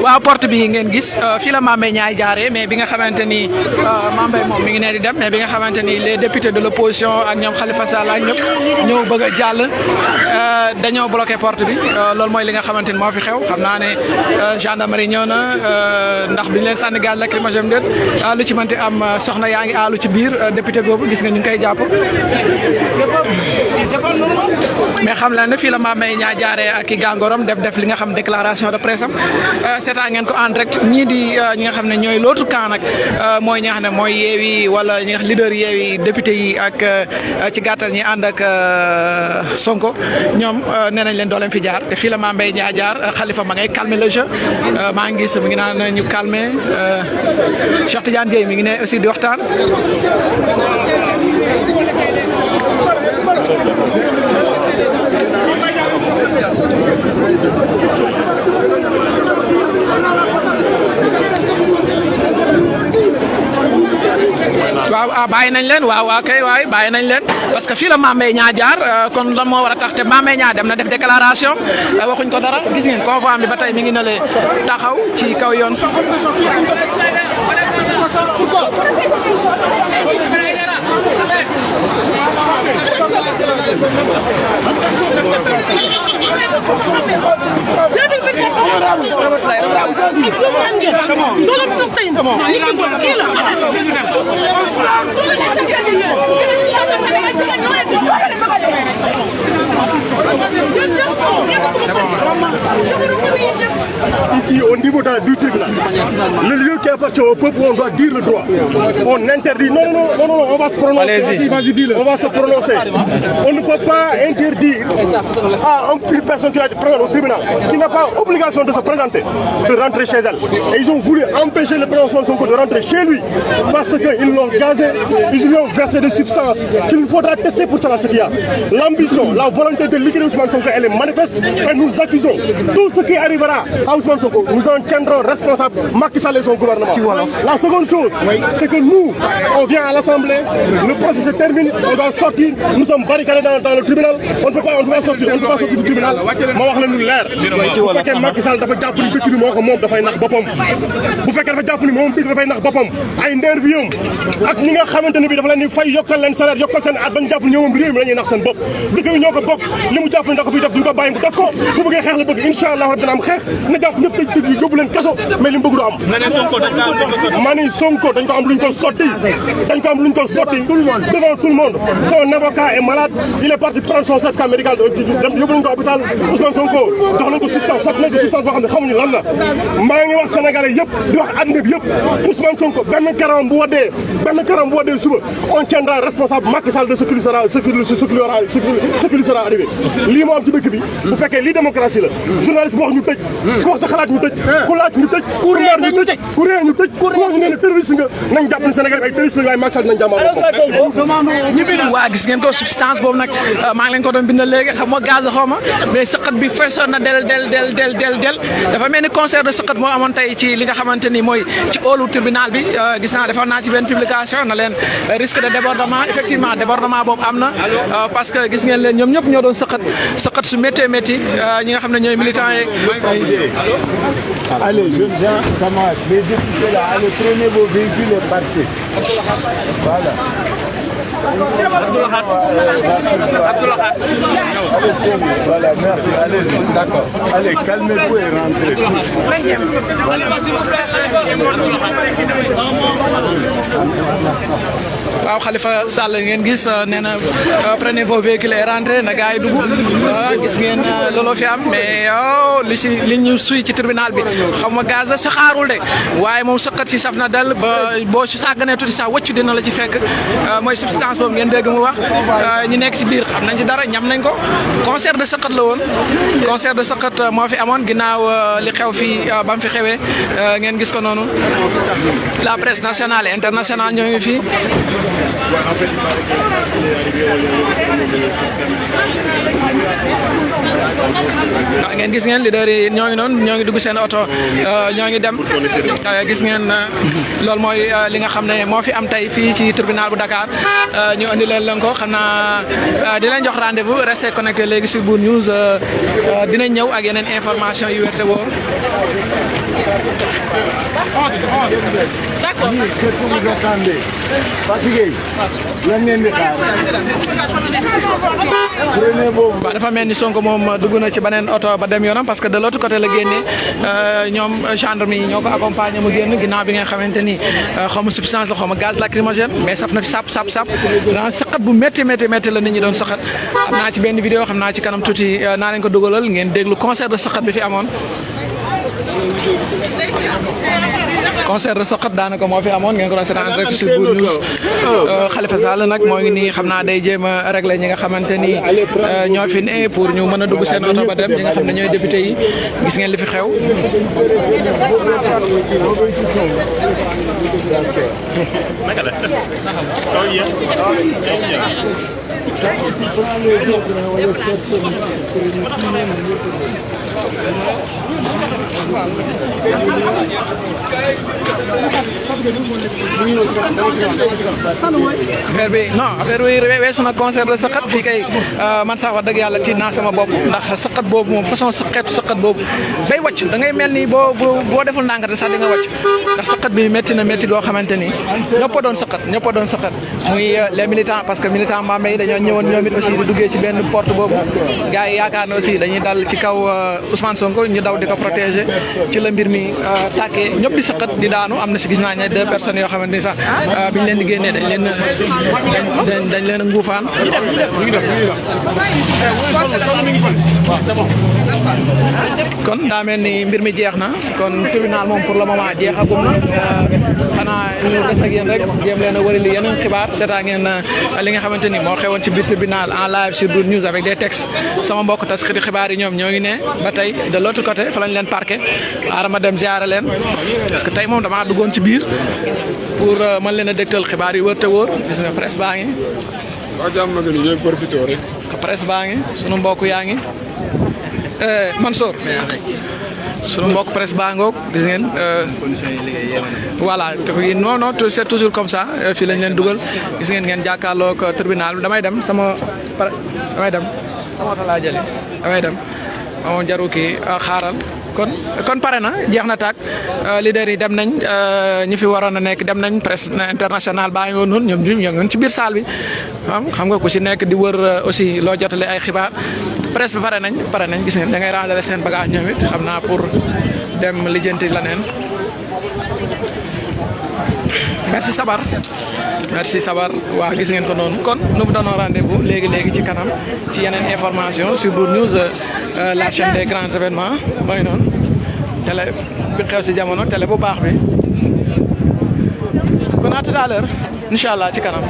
waaw porte bi ngeen gis fii la Mame Mbaye Niang jaaree mais bi nga xamante ni Mame Mbaye moom mi ngi nee di dem mais bi nga xamante ni les députés de l'opposition ak ñoom Khalifa Sall ak ñëpp ñëw bëgg a jàll dañoo bloqué porte bi loolu mooy li nga xamante ni moo fi xew xam naa ne gendarmerie ñëw na ndax biñu leen sànni gaz lacrymogène déet lu ci mënti am soxna yaa ngi aalu ci biir député boobu gis nga ñu ngi koy jàpp mais xam leen ne fii la Mame Mbaye Niang jaaree ak i gàngooram def li nga xam déclaration de presse am seetaan ngeen ko en direct ñii di ñi nga xam ne ñooy l'autre camp nag mooy ñi nga xam ne mooy yeewi wala ñi nga xam leader yeewi député yi ak ci gàttal ñi ànd ak Sonko ñoom nee nañ leen doo leen fi jaar te fii la Mame Mbaye Niang jaar Khalifa ma ngay calmer le jeu maa ngi gis mi ngi naan ñu calmer Cheikh Tidiane Dièye mi ngi ne aussi di waxtaan. waaw bàyyi nañ leen waaw kay waay bàyyi nañ leen parce que fii la Mame Mbaye Niang jaar kon lan moo war a tax te Mame Mbaye Niang dem na def déclaration waxuñ ko dara gis ngeen convoi bi ba tey mi ngi na le taxaw ci kaw yoon. Ici, au niveau du tribunal, le lieu qui appartient au peuple, on doit dire le droit. On interdit. Non, on va se prononcer. On va se prononcer. On ne peut pas interdire à une personne qui est présente au tribunal, qui n'a pas obligation de se présenter, de rentrer chez elle. Et ils ont voulu empêcher le président Sonko de rentrer chez lui parce qu'ils l'ont gazé, ils lui ont versé des substances qu'il faudra tester pour savoir ce qu'il y a. L'ambition, la volonté de liquider Ousmane Sonko, elle est manifeste et nous accusons tout ce qui arrivera à Ousmane Sonko. Nous en tiendrons responsables Macky Sall et son gouvernement. La seconde chose, c'est que nous, on vient à l'Assemblée, le procès se termine, on doit sortir, nous sommes barricadés dans le tribunal, on ne peut pas sortir du tribunal. Ma wax la ñu leer bu fekkee Macky Sall dafa jàpp ni dëkk bi moo ko moom dafay nax boppam bu fekkee dafa jàpp ni moom dëkk dafay nax boppam ay nervium ak ñi nga xamante ni bi dafa leen di fay yokkal leen salaire yokkal seen at bañ jàpp ni ñoom réew mi la ñuy nax seen bopp dëkk bi ñoo ko bokk li mu jàpp ni da ko fiy def duñ ko bàyyi mu def ko bu bëggee xeex la bëgg incha allah dina am xeex na jàpp ñëpp dañ tëj yóbbu leen kaso mais li mu bëgg du am ma ni Sonko dañ ko am luñ ko sotti devant tout le monde son avocat est malade il est parti prendre son certificat médical yóbbu nañ ko hôpital Ousmane Sonko jox nañ ko substance sotti nañ ko substance boo xam ne xamuñu lan la maa ngi wax sénégalais yëpp di wax àdduna bi yëpp Ousmane Sonko benn karam bu waddee suba on tiendra responsable Macky Sall de ce qui lui sera arrivé lii moo am ci dëkk bi bu fekkee lii démocratie la journaliste bu wax ñu tëj ku wax sa xalaat ñu tëj ku laaj ñu tëj ku réer ñu tëj ku réer ñu tëj ku wax ñu ne terroriste nga nañ jàpp ne sénégalais ay terroriste la waaye Macky Sall nañ jàmmal waa gis ngeen ko substance boobu nag maa ngi leen ko doon bindal léegi xam nga gaz la xaw ma mais sëqat bi feesoon na del dafa mel ni concert de sëqat moo amoon tey ci li nga xamante ni mooy ci óolu tribunal bi gis naa defoon naa ci benn publication na leen risque de débordement effectivement débordement boobu am na parce que gis ngeen leen ñoom ñëpp ñoo doon sëqat su méttee métti ñi nga xam ne ñooy militants yeeg. Allez, jeunes gens, camarades, les députés là, allez, prenez vos véhicules et partez. Voilà. Voilà, merci, allez-y, d'accord. Allez, calmez-vous et rentrez. Allez, s'il vous plaît, waaw Khalifa Sall ngeen gis nee na prenez vos véhicules et rentrez na gars yi dugg gis ngeen looloo fi am mais li ñu suy ci tribunal bi xam nga gaz sa xaarul de waaye moom sëqat si saf na dal ba boo ci sàgganee tuuti sax wëccu dina la ci fekk mooy substance boobu ngeen dégg mu wax ñu nekk ci biir xam nañ ci dara ñam nañ ko concert de sëqat la woon concert de sëqat moo fi amoon ginnaaw li xew fii ba mu fi xewee ngeen gis ko noonu la presse nationale et internationale ñoo ngi fii En fait, il paraît qu'il est arrivé ngeen gis ngeen leader yi ñoo ngi noonu ñoo ngi dugg seen oto ñoo ngi dem gis ngeen loolu mooy li nga xam ne moo fi am tey fii ci tribunal bu Dakar ñu andi leen ko xam naa di leen jox rendez-vous restez connecté léegi sur Bour News dinañ ñëw ak yeneen information yu wér te wóor. D'accord. Qu'est-ce que vous attendez? Fatigué. Lan ngeen di xaar. waaw dafa mel ni Sonko moom dugg na ci beneen oto ba dem yoonam parce que de l'autre côté la génnee ñoom gendarme yi ñoo ko accompagné mu génn ginnaaw bi nga xamante ni xaw ma substance la xaw ma gaz lacrymogène mais saf na fi sap dans saqat bu métti la nit ñi doon saqat am naa ci benn vidéo xam naa ci kanam tuuti naa leen ko dugalal ngeen déglu concert de saqat bi fi amoon. concert de saqat daanaka moo fi amoon ngeen ko doon seetaan en direct sur Bour News Khalifa Sall nag moo ngi nii xam naa day jéem a régler ñi nga xamante ni ñoo fi ne pour ñu mën a dugg seen oto ba dem ñi nga xam ne ñooy député yi gis ngeen li fi xew. affaire bi weesu na concert de saqat fii kay man sax wax dëgg yàlla tiit naa sama bopp ndax saqat boobu moom façon saqat boobu day wàcc da ngay mel ni boo deful ndànkate sax di nga wàcc ndax saqat bi métti na métti goo xamante ni ñëpp a doon saqat muy les militants parce que militants Mame yi dañoo ñëwoon ñoom it aussi di duggee ci benn porte boobu gars yi yaakaar na aussi dañuy dal ci kaw Ousmane Sonko ñu daw di ko protéger ci la mbir mi tàkkee ñëpp di saqat di daanu am na si gis naa ne 2 personnes yoo xamante ni sax biñ leen di génnee dañ leen a nguufaan. kon daa mel ni mbir mi jeex na kon tribunal moom pour le moment jeexagum na xanaa ñu des ak yéen rek jéem leen a wërali yeneen xibaar seetaa ngeen li nga xamante ni moo xewoon ci biir tribunal en live sur Bour News avec des textes sama mbokk taskati xibaar yi ñoom ñoo ngi ne ba tey de l'autre côté fa lañ leen parqué xaaral ma dem ziare leen parce que tey moom damaa duggoon ci biir pour mën leen a dégtal xibaar yi wër te wóor gis nga presse baa ngi. waaw jàmm nga ni ñooy profité rek. presse baa ngi sunu mbokk yaa ngi Mansour sunu mbokk presse baa ngoog gis ngeen voilà non c'est toujours comme ça fii lañ leen dugal gis ngeen jàkkaarloog tribunal bi damay dem sama oto laa jëlee damay dem moom jaru kii xaaral kon pare na jeex na tàkk leader yi dem nañ ñi fi waroon a nekk dem nañ presse internationale baa ngi woon noonu ñoom ñoo ngi woon ci biir salle bi xam nga ku si nekk di wër aussi loo jotale ay xibaar presse bi pare nañ gis ngeen da ngay ranger seen bagage ñoom it xam naa pour dem lijjanti leneen. merci Sabar waaw gis ngeen ko noonu kon nous vous donnons rendez-vous léegi ci kanam ci yeneen information sur Bour News la chaîne des grands événements mooy noonu télé bi xew ci jamono télé bu baax bi kon à tout à l'heure incha allah ci kanam.